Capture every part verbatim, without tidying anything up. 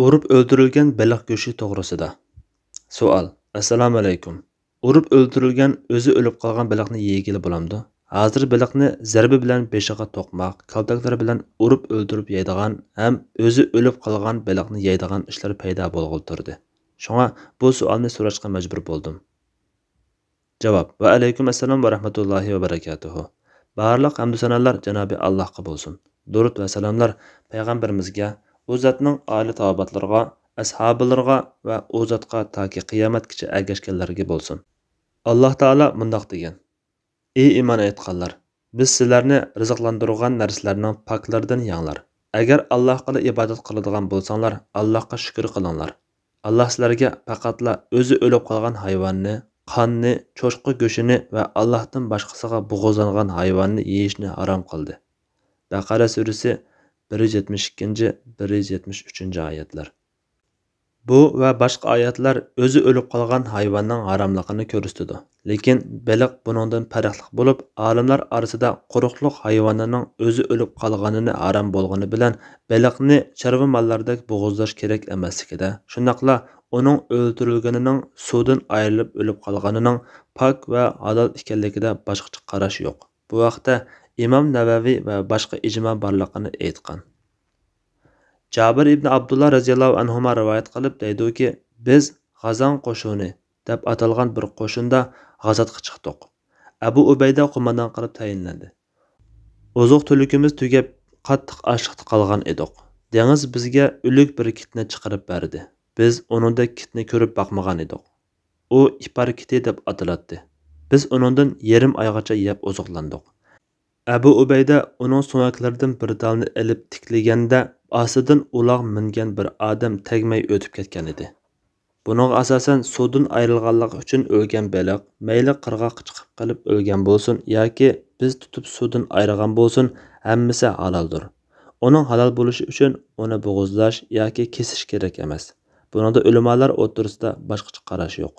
ئۇرۇپ ئۆلتۈرۈلگەن بېلىق گۆشى توغرىسىدا. سوئال. ئەسسالامۇئەلەيكۇم. ئۇرۇپ ئۆلتۈرۈلگەن، ئۆزى ئۆلۈپ قالغان بېلىقنى يېگىلى بولامدۇ؟ ھازىر بېلىقنى زەربە بىلەن بېشىغا توقماق، كالتەكلىرى بىلەن ئۇرۇپ ئۆلتۈرۈپ يەيدىغان ھەم ئۆزى ئۆلۈپ قالغان بېلىقنى يەيدىغان ئىشلار پەيدا بولغىلى تۇردى. شۇڭا بۇ سوئالنى سوراشقا مەجبۇر بولدۇم. جاۋاب. ۋەئەلەيكۇم ئەسسالام ۋە رەھمەتۇللاھى ۋە بەرەكاتۇھۇ. بارلىق ھەمدۇ سانالار جانابى ئاللاھقا بولسۇن. دۇرۇت ۋە سالاملار پەيغەمبىرىمىزگە، ئۇ زاتنىڭ ئائىلە تاۋابىئاتلىرىغا، ئەسھابىلىرىغا ۋە ئۇ زاتقا تاكى قىيامەتكىچە ئەگەشكەنلەرگە بولسۇن. ئاللاھ تائالا مۇنداق دېگەن: ئى ئىمان ئېيتقانلار! بىز سىلەرنى رىزىقلاندۇرغان نەرسىلەرنىڭ پاكلىرىدىن يەڭلار. ئەگەر ئاللاھقىلا ئىبادەت قىلىدىغان بولساڭلار، ئاللاھقا شۈكۈر قىلىڭلار. ئاللاھ سىلەرگە پەقەتلا ئۆزى ئۆلۈپ قالغان ھايۋاننى، قاننى، چوشقا گۆشىنى ۋە ئاللاھتىن باشقىسىغا بوغۇزلانغان ھايۋاننى يېيىشنى ھارام قىلدى. بەقەرە سۈرىسى، بىر يۈز يەتمىش ئىككىنچى، بىر يۈز يەتمىش ئۈچىنچى ئايەتلەر. بۇ ۋە باشقا ئايەتلەر ئۆزى ئۆلۈپ قالغان ھايۋاننىڭ ھاراملىقىنى كۆرسىتىدۇ. لېكىن بېلىق بۇنىڭدىن پەرقلىق بولۇپ، ئالىملار ئارىسىدا قۇرۇقلۇق ھايۋانىنىڭ ئۆزى ئۆلۈپ قالغىنىنى ھارام بولغىنى بىلەن، بېلىقنى چارۋا ماللاردەك بوغۇزلاش كېرەك ئەمەسلىكىدە، شۇنداقلا ئۇنىڭ ئۆلتۈرۈلگىنىنىڭ سۇدىن ئايرىلىپ ئۆلۈپ قالغىنىنىڭ پاك ۋە ھالال ئىكەنلىكىدە باشقىچە قاراش يوق. بۇ ھەقتە ئىمام نەۋەۋى ۋە باشقا ئىجما بارلىقىنى ئېيتقان. جابىر ئىبنى ئابدۇللا رەزىياللاھۇ ئەنھۇما رىۋايەت قىلىپ دەيدۇكى، بىز غازاڭ قوشۇنى دەپ ئاتالغان بىر قوشۇندا غازاتقا چىقتۇق. ئەبۇ ئۇبەيدە قوماندان قىلىپ تەيىنلەندى. ئوزۇق-تۈلۈكىمىز تۈگەپ، قاتتىق ئاچلىقتا قالغان ئىدۇق. دېڭىز بىزگە ئۆلۈك بىر كىتنى چىقىرىپ بەردى. بىز ئۇنىڭدەك كىتنى كۆرۈپ باقمىغان ئىدۇق. ئۇ ئىپار كىتى دەپ ئاتىلاتتى. بىز ئۇنىڭدىن يېرىم ئايغىچە يەپ ئوزۇقلاندۇق. ئەبۇ ئۇبەيدە ئۇنىڭ سۆڭەكلىرىدىن بىر تالنى ئېلىپ تىكلىگەندە، ئاستىدىن ئۇلاغ مىنگەن بىر ئادەم تەگمەي ئۆتۈپ كەتكەنىدى. بۇنىڭغا ئاساسەن، سۇدىن ئايرىلغانلىقى ئۈچۈن ئۆلگەن بېلىق مەيلى قىرغاققا چىقىپ قېلىپ ئۆلگەن بولسۇن ياكى بىز تۇتۇپ سۇدىن ئايرىغان بولسۇن، ھەممىسى ھالالدۇر. ئۇنىڭ ھالال بولۇشى ئۈچۈن ئۇنى بوغۇزلاش ياكى كېسىش كېرەك ئەمەس. بۇنىڭدا ئۆلىمالار ئوتتۇرىسىدا باشقىچە قاراش يوق.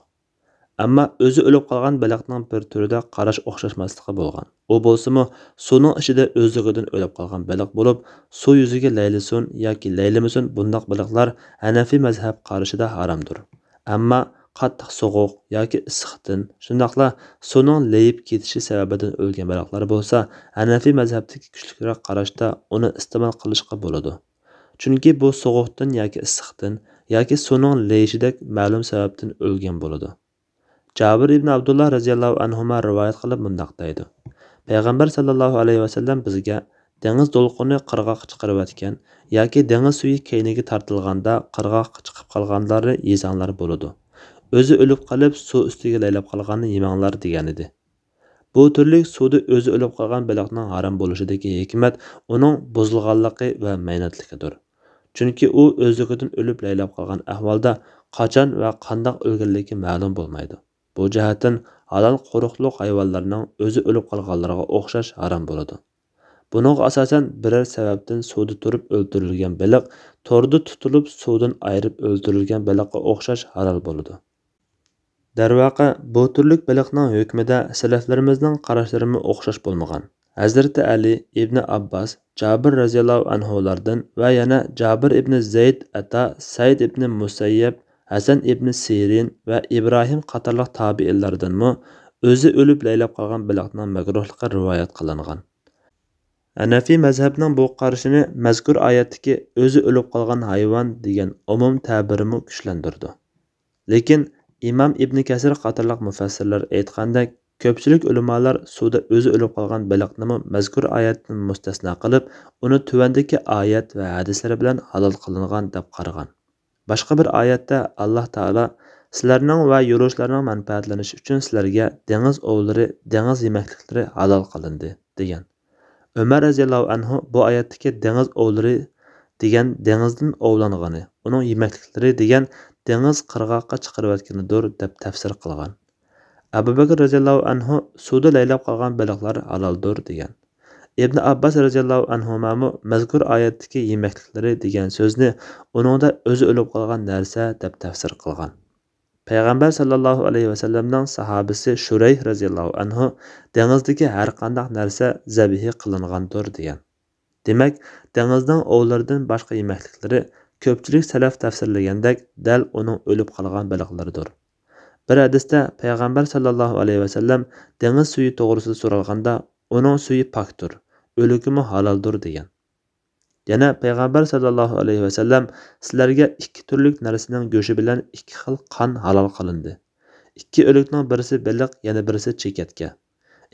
ئەمما ئۆزى ئۆلۈپ قالغان بېلىقنىڭ بىر تۈرىدە قاراش ئوخشاشماسلىقى بولغان. ئۇ بولسىمۇ سۇنىڭ ئىچىدە ئۆزلۈكىدىن ئۆلۈپ قالغان بېلىق بولۇپ، سۇ يۈزىگە لەيلىسۇن ياكى لەيلىمىسۇن، بۇنداق بېلىقلار ھەنەفىي مەزھەپ قارىشىدا ھارامدۇر. ئەمما قاتتىق سوغۇق ياكى ئىسسىقتىن، شۇنداقلا سۇنىڭ لېيىپ كېتىشى سەۋەبىدىن ئۆلگەن بېلىقلار بولسا، ھەنەفىي مەزھەپتىكى كۈچلۈكرەك قاراشتا ئۇنى ئىستېمال قىلىشقا بولىدۇ. چۈنكى بۇ سوغۇقتىن ياكى ئىسسىقتىن ياكى سۇنىڭ لېيىشىدەك مەلۇم سەۋەبتىن ئۆلگەن بولىدۇ. جابىر ئىبن ئابدۇللا رەزىياللاھۇ ئەنھۇما رىۋايەت قىلىپ مۇنداق دەيدۇ: پەيغەمبەر ساللاللاھۇ ئەلەيھى ۋەسەللەم بىزگە، دېڭىز دولقۇنى قىرغاققا چىقىرىۋەتكەن ياكى دېڭىز سۈيى كەينىگە تارتىلغاندا قىرغاققا چىقىپ قالغانلارنى يېسەڭلار بولىدۇ. ئۆزى ئۆلۈپ قېلىپ سۇ ئۈستىگە لەيلەپ قالغاننى يېمەڭلار دېگەنىدى. بۇ تۈرلۈك سۇدا ئۆزى ئۆلۈپ قالغان بېلىقنىڭ ھارام بولۇشىدىكى ھېكمەت ئۇنىڭ بۇزۇلغانلىقى ۋە مەينەتلىكىدۇر. چۈنكى ئۇ ئۆزلۈكىدىن ئۆلۈپ لەيلەپ قالغان ئەھۋالدا قاچان ۋە قانداق ئۆلگەنلىكى مەلۇم بولمايدۇ. بۇ جەھەتتىن ھالال قۇرۇقلۇق ھايۋانلارنىڭ ئۆزى ئۆلۈپ قالغانلىرىغا ئوخشاش ھارام بولىدۇ. بۇنىڭغا ئاساسەن، بىرەر سەۋەبتىن سۇدا تۇرۇپ ئۆلتۈرۈلگەن بېلىق توردا تۇتۇلۇپ سۇدىن ئايرىپ ئۆلتۈرۈلگەن بېلىققا ئوخشاش ھالال بولىدۇ. دەرۋەقە، بۇ تۈرلۈك بېلىقنىڭ ھۆكمىدە سەلەفلىرىمىزنىڭ قاراشلىرىمۇ ئوخشاش بولمىغان. ھەزرىتى ئەلى، ئىبنى ئابباس، جابىر رەزىياللاھۇ ئەنھۇلاردىن ۋە يەنە جابىر ئىبنى زەيد، ئەتا، سەئىد ئىبنى مۇسەييەب، ھەسەن ئىبنى سىرىن ۋە ئىبراھىم قاتارلىق تابىئىنلاردىنمۇ ئۆزى ئۆلۈپ لەيلەپ قالغان بېلىقنىڭ مەكرۇھلۇقى رىۋايەت قىلىنغان. ھەنەفىي مەزھەپنىڭ بۇ قارىشىنى مەزكۇر ئايەتتىكى «ئۆزى ئۆلۈپ قالغان ھايۋان» دېگەن ئومۇم تەبىرىمۇ كۈچلەندۈرىدۇ. لېكىن ئىمام ئىبنى كەسىر قاتارلىق مۇفەسسىرلەر ئېيتقاندەك، كۆپچىلىك ئۆلىمالار سۇدا ئۆزى ئۆلۈپ قالغان بېلىقنىمۇ مەزكۇر ئايەتتىن مۇستەسنا قىلىپ، ئۇنى تۆۋەندىكى ئايەت ۋە ھەدىسلەر بىلەن ھالال قىلىنغان دەپ قارىغان. باشقا بىر ئايەتتە ئاللاھ تائالا، «سىلەرنىڭ ۋە يولۇچىلارنىڭ مەنپەئەتلىنىشى ئۈچۈن سىلەرگە دېڭىز ئوۋلىرى، دېڭىز يېمەكلىكلىرى ھالال قىلىندى» دېگەن. ئۆمەر رەزىياللاھۇ ئەنھۇ بۇ ئايەتتىكى دېڭىز ئوۋلىرى دېگەن دېڭىزدىن ئوۋلانغىنى، ئۇنىڭ يېمەكلىكلىرى دېگەن دېڭىز قىرغاققا چىقىرىۋەتكىنىدۇر دەپ تەپسىر قىلغان. ئەبۇ بەكرى رەزىياللاھۇ ئەنھۇ سۇدا لەيلەپ قالغان بېلىقلار ھالالدۇر دېگەن. ئىبنى ئابباس رەزىياللاھۇ ئەنھۇمامۇ مەزكۇر ئايەتتىكى يېمەكلىكلىرى دېگەن سۆزنى ئۇنىڭدا ئۆزى ئۆلۈپ قالغان نەرسە دەپ تەپسىر قىلغان. پەيغەمبەر ساللاللاھۇ ئەلەيھى ۋەسەللەمنىڭ ساھابىسى شۇرەيھ رەزىياللاھۇ ئەنھۇ دېڭىزدىكى ھەرقانداق نەرسە زەبىھى قىلىنغاندۇر دېگەن. دېمەك، دېڭىزنىڭ ئوۋلىرىدىن باشقا يېمەكلىكلىرى كۆپچىلىك سەلەف تەپسىرلىگەندەك، دەل ئۇنىڭ ئۆلۈپ قالغان بېلىقلىرىدۇر. بىر ھەدىستە پەيغەمبەر ساللاللاھۇ ئەلەيھى ۋەسەللەم دېڭىز سۈيى توغرىسىدا سورالغاندا، ئۇنىڭ سۈيى پاكتۇر، ئۆلۈكىمۇ ھالالدۇر دېگەن. يەنە پەيغەمبەر ساللاللاھۇ ئەلەيھى ۋەسەللەم، سىلەرگە ئىككى تۈرلۈك نەرسىنىڭ گۆشى بىلەن ئىككى خىل قان ھالال قىلىندى. ئىككى ئۆلۈكنىڭ بىرسى بېلىق، يەنە بىرسى چېكەتكە.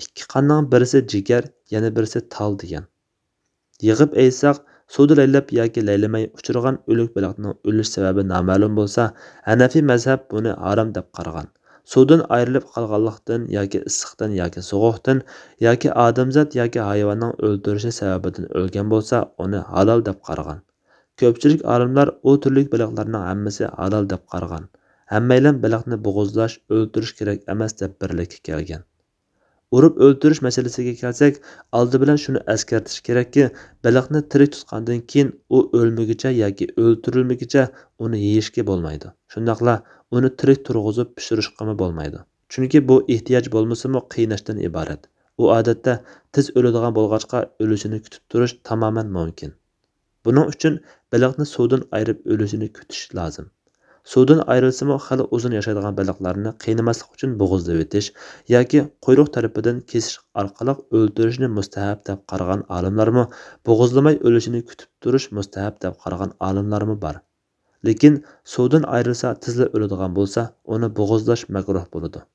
ئىككى قاننىڭ بىرسى جىگەر، يەنە بىرسى تال دېگەن. يىغىپ ئېيتساق، سۇدا لەيلەپ ياكى لەيلىمەي ئۇچرىغان ئۆلۈك بېلىقنىڭ ئۆلۈش سەۋەبى نامەلۇم بولسا، ھەنەفىي مەزھەپ بۇنى ھارام دەپ قارىغان. سۇدىن ئايرىلىپ قالغانلىقتىن ياكى ئىسسىقتىن ياكى سوغۇقتىن ياكى ئادەمزات ياكى ھايۋاننىڭ ئۆلتۈرۈشى سەۋەبىدىن ئۆلگەن بولسا، ئۇنى ھالال دەپ قارىغان. كۆپچىلىك ئالىملار ئۇ تۈرلۈك بېلىقلارنىڭ ھەممىسى ھالال دەپ قارىغان. ھەممەيلەن بېلىقنى بوغۇزلاش، ئۆلتۈرۈش كېرەك ئەمەس دەپ بىرلىككە كەلگەن. ئۇرۇپ ئۆلتۈرۈش مەسىلىسىگە كەلسەك، ئالدى بىلەن شۇنى ئەسكەرتىش كېرەككى، بېلىقنى تىرىك تۇتقاندىن كېيىن ئۇ ئۆلمىگۈچە ياكى ئۆلتۈرۈلمىگۈچە ئۇنى يېيىشكە بولمايدۇ. شۇنداقلا ئۇنى تىرىك تۇرغۇزۇپ پىشۇرۇشقىمۇ بولمايدۇ. چۈنكى بۇ ئېھتىياج بولمىسىمۇ قىيناشتىن ئىبارەت. ئۇ ئادەتتە تېز ئۆلىدىغان بولغاچقا، ئۆلۈشىنى كۈتۈپ تۇرۇش تامامەن مۇمكىن. بۇنىڭ ئۈچۈن بېلىقنى سۇدىن ئايرىپ ئۆلۈشىنى كۈتۈش لازىم. سۇدىن ئايرىلسىمۇ خېلى ئۇزۇن ياشايدىغان بېلىقلارنى قىينىماسلىق ئۈچۈن بوغۇزلىۋېتىش ياكى قۇيرۇق تەرىپىدىن كېسىش ئارقىلىق ئۆلتۈرۈشنى مۇستەھەپ دەپ قارىغان ئالىملارمۇ، بوغۇزلىماي ئۆلۈشىنى كۈتۈپ تۇرۇش مۇستەھەپ دەپ قارىغان ئالىملارمۇ بار. لېكىن سۇدىن ئايرىلسا تېزلا ئۆلىدىغان بولسا، ئۇنى بوغۇزلاش مەكرۇھ بولىدۇ.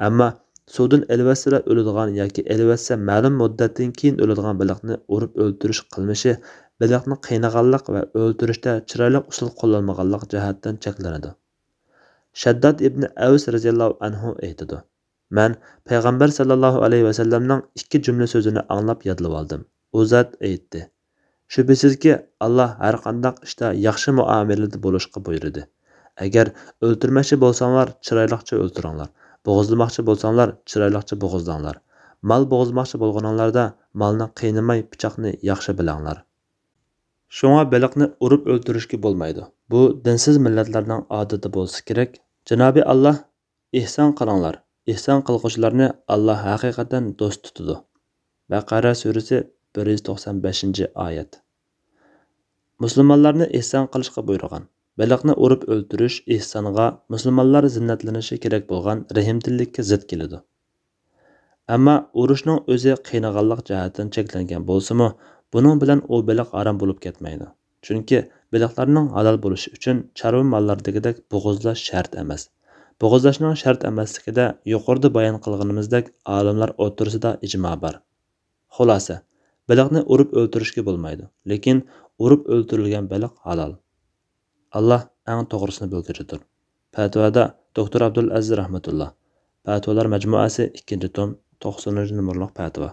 ئەمما سۇدىن ئېلىۋەتسىلا ئۆلىدىغان ياكى ئېلىۋەتسە مەلۇم مۇددەتتىن كېيىن ئۆلىدىغان بېلىقنى ئۇرۇپ ئۆلتۈرۈش قىلمىشى بېلىقنى قىينىغانلىق ۋە ئۆلتۈرۈشتە چىرايلىق ئۇسۇل قوللانمىغانلىق جەھەتتىن چەكلىنىدۇ. شەدداد ئىبنى ئەۋس رەزىياللاھۇ ئەنھۇ ئېيتىدۇ، مەن پەيغەمبەر ساللاللاھۇ ئەلەيھى ۋەسەللەمنىڭ ئىككى جۈملە سۆزىنى ئاڭلاپ يادلىۋالدىم. ئۇ زات ئېيتتى، شۈبھىسىزكى، ئاللا ھەرقانداق ئىشتا ياخشى مۇئامىلىدە بولۇشقا بۇيرۇدى. ئەگەر ئۆلتۈرمەكچى بولساڭلار، چىرايلىقچە ئۆلتۈرۈڭلار. بوغۇزلىماقچى بولساڭلار، چىرايلىقچە بوغۇزلاڭلار. مال بوغۇزلىماقچى بولغىنىڭلاردا، مالنى قىينىماي، پىچاقنى ياخشى بىلەڭلار. شۇڭا بېلىقنى ئۇرۇپ ئۆلتۈرۈشكە بولمايدۇ. بۇ دىنسىز مىللەتلەرنىڭ ئادىتى بولسا كېرەك. جانابى ئاللا ئېھسان قىلىڭلار، ئېھسان قىلغۇچىلارنى ئاللا ھەقىقەتەن دوست تۇتىدۇ. بەقەرە سۈرىسى، بىر يۈز توقسان بەشىنچى ئايەت. مۇسۇلمانلارنى ئېھسان قىلىشقا بۇيرۇغان. بېلىقنى ئۇرۇپ ئۆلتۈرۈش ئېھسانغا، مۇسۇلمانلار زىننەتلىنىشى كېرەك بولغان رەھىمدىللىككە زىت كېلىدۇ. ئەمما ئۇرۇشنىڭ ئۆزى قىينىغانلىق جەھەتتىن چەكلەنگەن بولسىمۇ، بۇنىڭ بىلەن ئۇ بېلىق ھارام بولۇپ كەتمەيدۇ. چۈنكى بېلىقلارنىڭ ھالال بولۇشى ئۈچۈن چارۋا ماللىرىدىكىدەك بوغۇزلاش شەرت ئەمەس. بوغۇزلاشنىڭ شەرت ئەمەسلىكىدە يۇقىرىدا بايان قىلغىنىمىزدەك ئالىملار ئوتتۇرىسىدا ئىجما بار. خۇلاسە، بېلىقنى ئۇرۇپ ئۆلتۈرۈشكە بولمايدۇ، لېكىن ئۇرۇپ ئۆلتۈرۈلگەن بېلىق ھالال. ئاللا ئەڭ توغرىسىنى بىلگۈچىدۇر. پەتىۋادا دوكتور ئابدۇل ئەزىز رەھمەتۇللا. پەتىۋالار مەجمۇئەسى، ئىككىنچى توم، توقسىنىنچى نومۇرلۇق پەتىۋا.